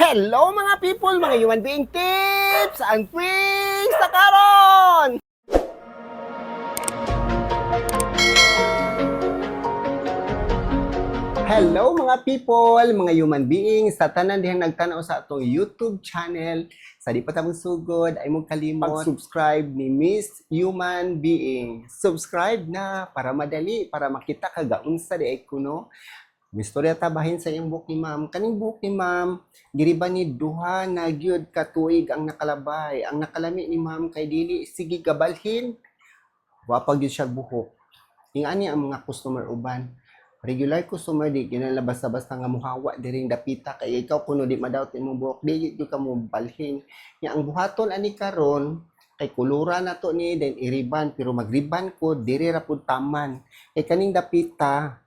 Hello, mga people, mga human being tips and tricks sa karon! Hello, mga people, mga human beings, sa tanan dihang nagtanaw sa atong YouTube channel. Sa di pa ta sugod, ay mong kalimot subscribe ni Miss Human Being. Subscribe na para madali, para makita ka gaunsa di ay kuno. Mistorya ta bahin sa iyang buhok ni ma'am. Kaning buhok ni ma'am, giriba ni 2 na gyud ka tuig ang nakalabay. Ang nakalami ni ma'am kay dili sige gabalhin. Wa pa gyud siya buhok. Ingani ang mga customer uban. Regular customer di kinahanglan basta-basta nga muhawa diring dapita kay ikaw kuno di madawat imong buhok, di gyud ka mo balhin. Nya ang buhaton ani karon kay kuluran na to ni, then iriban, pero magriban ko diri ra pud taman. Kay kaning dapita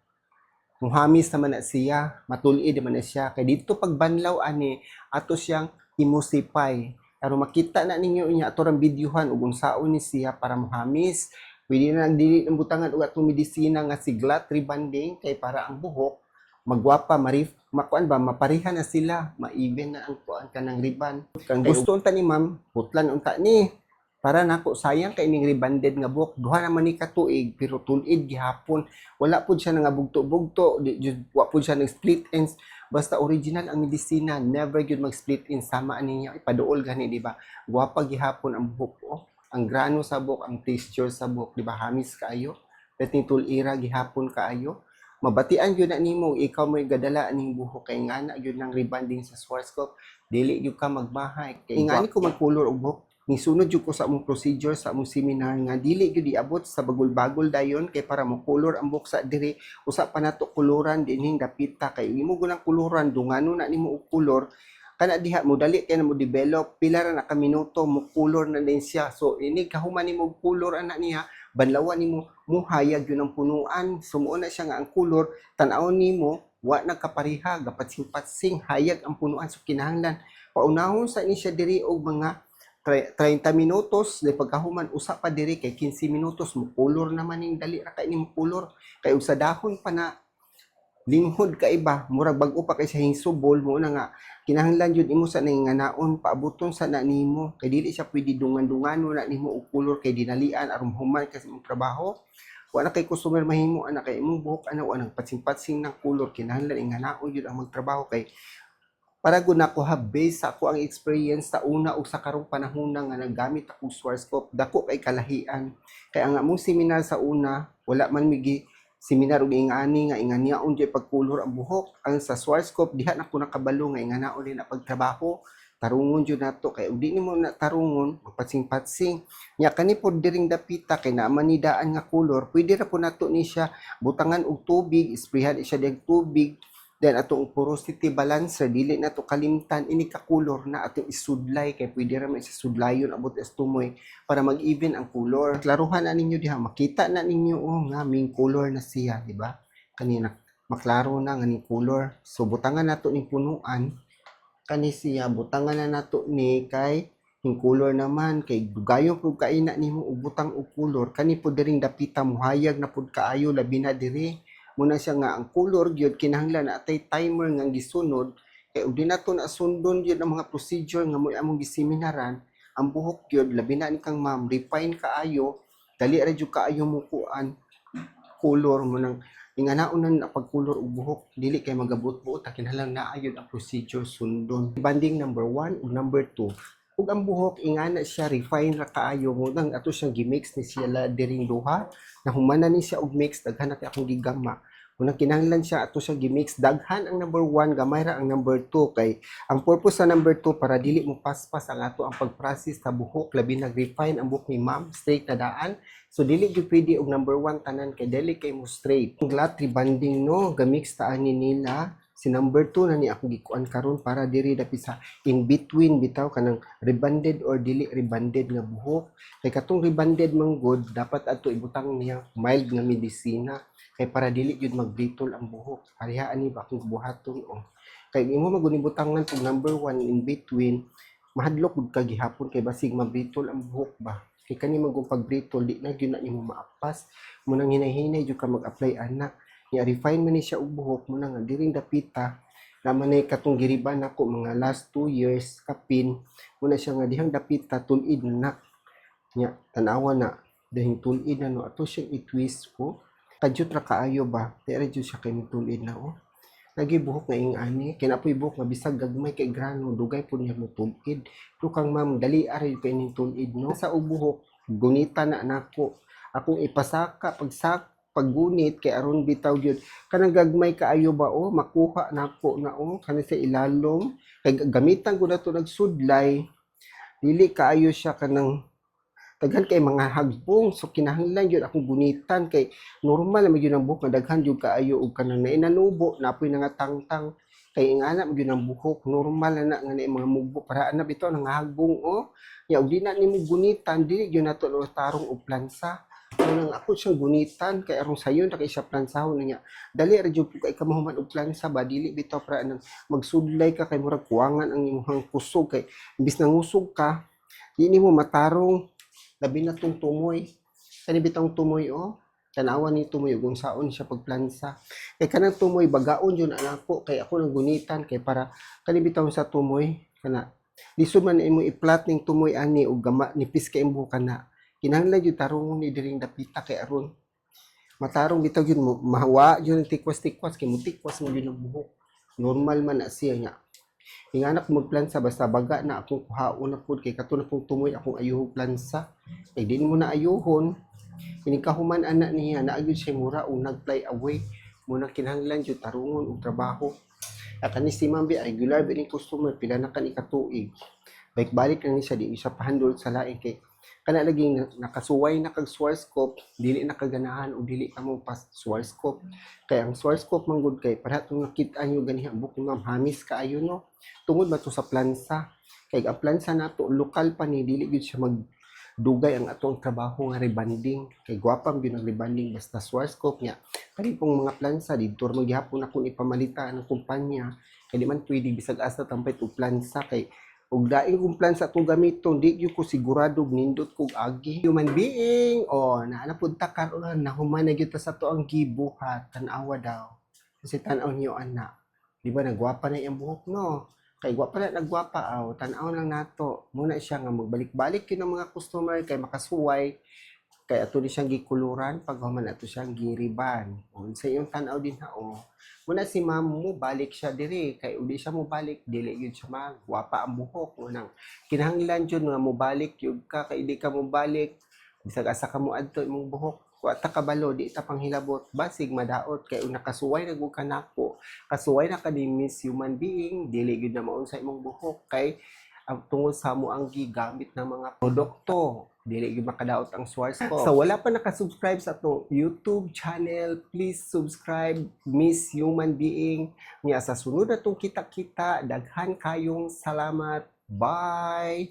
muhamis naman na siya, matulid naman na siya. Kay dito pagbanlaw ani, ato siyang emulsify. Aron makita na ninyo inya ato rang videohan ug unsaon ni siya para muhamis. Pwede na dili ng butangan og atong medisina nga si Glat Rebanding kay para ang buhok magwapa, marif makuan ba, mapariha na sila, ma-even na ang kuan kanang riban. Kang gusto unta ni ma'am, putlan unta ni para nako, sayang kay ning rebanded nga buhok. 2 naman ni katuig pero tulid gihapon, wala pud siya nga bugto-bugto, di jud, wa pud siya nag split ends. Basta original ang medisina, never gyud mag split ends. Sama ani niya ipaduol gani, di ba? Gwapa gihapon ang buhok, oh. Ang grano sa buhok, ang texture sa buhok, di ba? Hamis kaayo, perting tulira gihapon kaayo. Mabatian gyud na nimo ikaw mo'y gadala aning buhok kay ngana gyud ng rebanding sa Schwarzkopf, dili gyud ka magmahay. Kay ingani ko magkulor og buhok, nisunod jud ko sa among procedure sa among seminar nga dili gyud iabot sa bagol-bagol dayon kay para mo color ang buhok sa diri. Usa pa nato koloran dinhing dapita kay imo gunang koloran, dungano na nimo og color kana diha, mo dali kay na mo develop, pila ra na ka minuto mo color na din siya. So ini kahuman nimo og color ana niya, banlawan nimo, muhayag yun ang punuan. So muo na siya nga ang color, tan-awon nimo wa nagkapareha, gapatsing-patsing, hayag ang punuan. So kinahanglan paunahon sa ni siya diri og mga 30 minutos, di pagkahuman usa pa diri kay 15 minutos mo color naman ning dali ra kay ni mo color kay og sa dahon pa na linghod ka iba, murag bag-o pa kay sa hingsubol mo na nga kinahanglan jud imo sa nanganaon paabuton sa na nimo kay dili siya pwede dungan-dungano na nimo og color kay dinalian aron human kasi imong trabaho. Wa na kay customer mahimo ana kay imong buhok ana wa nang patsing-patsing ng color. Kinahanglan inganaon jud ang magtrabaho kay para gud nako ha, base sa ako ang experience sa una ug sa karong panahon na nga naggamit ako Schwarzkopf, dako kay kalahian. Kay ang among seminar sa una, wala man migi seminar og ingani nga inganiaon jud pagkulor ang buhok. Ang sa Schwarzkopf diha na ko nakabalo nga inganaon din na pagtrabaho, tarungon jud nato kay ug di nimo na tarungon, magpatsing-patsing. Nya kani pod diring dapita kay naa man ni daan nga kulor, pwede ra po nato ni siya butangan og tubig, isprayhan siya og tubig. Then atong porosity balancer, dili na to kalimtan ini ka-color na atong isudlay kay pwede ra man sa sudlayon abot sa tumoy para mag-even ang color. Klaruhan na ninyo diha, makita na ninyo, oh, nga ming color na siya, di ba? Kanina maklaro na nga ning color. So butangan nato ning punuan kani siya, butangan na nato ni kay ning color naman kay dugayon pud kaina nimo og butang og color. Kani pud diring dapita muhayag na pud kaayo, labi na diri. Muna siya nga ang color gyud kinahanglan na atay timer nga gisunod kay ug di nato na sundon gyud ang mga procedure nga mo'y among giseminaran, ang buhok gyud, labi na ni kang ma'am, refine kaayo, dali ra jud kaayo mo kuan color mo nang inganaon na pagkulor og buhok, dili kay magabot-buot ta, kinahanglan naa gyud ang procedure sundon. Banding number 1 ug number 2 ug ang buhok ingana siya refine ra kaayo mo nang ato siyang gimix ni siya la diring duha. Nahumana ni siya og mix, daghan na kay akong gigama. Unang kinahanglan siya ato siya gimix, daghan ang number 1, gamay ra ang number 2 kay ang purpose sa number 2 para dili mo paspas ang ato ang pag-process sa buhok, labi nag refine ang buhok ni ma'am, straight na daan. So dili gyud pwede og number 1 tanan kay dili kay mo straight. Ang Glat rebanding no, gamix ta ani nila. Si number 2 na ni akong gikuan karon para diri dapit sa in between bitaw kanang rebanded or dili rebanded nga buhok. Kay katong rebanded man gud dapat adto ibutang niya mild nga medisina kay para dili gyud magbritol ang buhok. Pareha ani ba akong buhaton, oh. Kay imo magunibutangan pug number 1 in between, mahadlok gud ka gihapon kay basig mabritol ang buhok ba. Kay kani man kung pagbritol di na gyud na nimo maapas. Mo nang hinay-hinay jud ka mag-apply ana. Nya refine man ni siya og buhok mo na nga diring dapita. Naman na katong giriban nako mga last 2 years kapin muna siya nga dihang dapita tul-id na nya. Tan-awa na dahing tul-id na, no? Ato siyang i-twist ko, kadyot ra kaayo ba. Dira jud siya kay tul-id na, oh. Lagi buhok nga ing ani kay napoy buhok nga bisag gagmay kay grano, dugay pud niya mo tul-id. Pero kang ma'am, dali ra kay ning tul-id, no? Sa buhok gunita na nako, akong ipasaka pagsak paggunit kay aron bitaw gyud kanang gagmay kaayo ba, oh, makuha nako na, oh, kani sa ilalom kay gamitan ko na to nagsudlay. Dili kaayo siya kanang daghan kay mga hagbong, so kinahanglan gyud akong gunitan kay normal na gyud ang buhok nga daghan gyud kaayo og kanang nainanubo, napoy nga tangtang kay ingana man gyud ang buhok. Normal na na nga naay mga mugbo para ana bitaw nang hagbong, oh. Nya og di na nimo gunitan, dili gyud nato tarong og plansa. Nang ako siyang gunitan kay aron sayon ra kay siya plansahon niya. Dali ra jud kay ka mahuman og plansa ba. Dili bitaw para nang magsudlay ka kay murag kuwangan ang imong kusog kay imbis na ngusog ka, di nimo matarong. Labi na tong tumoy, kani bitong tumoy, oh. Tanawa ni tumoy ug unsaon siya pagplansa kay kanang tumoy bagaon yun anak ko kay ako nang gunitan kay para kani bitaw sa tumoy kana lisod man imo i-flat ning tumoy ani ug gama nipis kay imong kana. Kinahanglan jud tarungon ni diring dapita kay aron matarong bitaw yun mo mahawa yun ang tikwas-tikwas kay mutikwas mo yun ang buhok. Normal man na siya nga inganak magplansa, basta baga na akong kuhaon na pud kay kato na kong tumoy akong ayuhog plansa kay di mo na ayuhon ini kahuman ana niya naa gyud siya mura og nag-fly away mo na. Kinahanglan jud tarungon og trabaho. Kani si Ma'am bi, regular ba ning customer, pila na kani katuig, balik-balik na ni siya. Di siya pahandol sa lain kay kana lagi nakasuway na kag Schwarzkopf, dili na kaganahan og dili ka mo pas Schwarzkopf kay ang Schwarzkopf man gud kay para tong nakita nyo ganiha ang buhok ni Ma'am, hamis kaayo, no? Tungod ba to sa plansa kay ang plansa nato lokal pa ni, dili gyud siya mag dugay ang atong trabaho nga rebanding kay gwapa gyud ang rebanding basta Schwarzkopf niya. Kani pong mga plansa didto ra man gihapon akong ipamalita ng kumpanya kay di man pwede bisag asa tampay og plansa kay ug daing kong plansa atong gamiton, di gyud ko sigurado og nindot kog agi. Human being, oh, naa na pud ta karon, nahuman na gyud ta sa ato ang gibuhat. Tan-awa daw kasi, tan-aw niyo ana. Di ba nagwapa na iyang buhok, no? Kay gwapa na, nagwapa aw. Tan-aw lang nato muna siya nga magbalik-balik yun ang mga customer kay makasuway kay ato ni siyang gikuluran pag human ato siyang giriban. O sa iyong tan-aw din ha, oh. Muna si ma'am mo balik siya diri kay uli siya mo balik, dili gyud siya magwapa ang buhok. Unang kinahanglan jud nga mo balik gyud ka kay di ka mo balik, bisag asa ka mo adto, imong buhok wa ta kabalo, di ta panghilabot, basig madaot kay una kasuway na gud ka nako, kasuway na ka ni Miss Human Being, dili gyud na maunsa imong buhok kay ang tungod sa mo ang gigamit ng mga produkto, dili gyud makadaot ang Schwarzkopf. Sa wala pa nakasubscribe sa atong YouTube channel, please subscribe, Miss Human Being. Nya sa sunod natong kita-kita, daghan kayong salamat. Bye.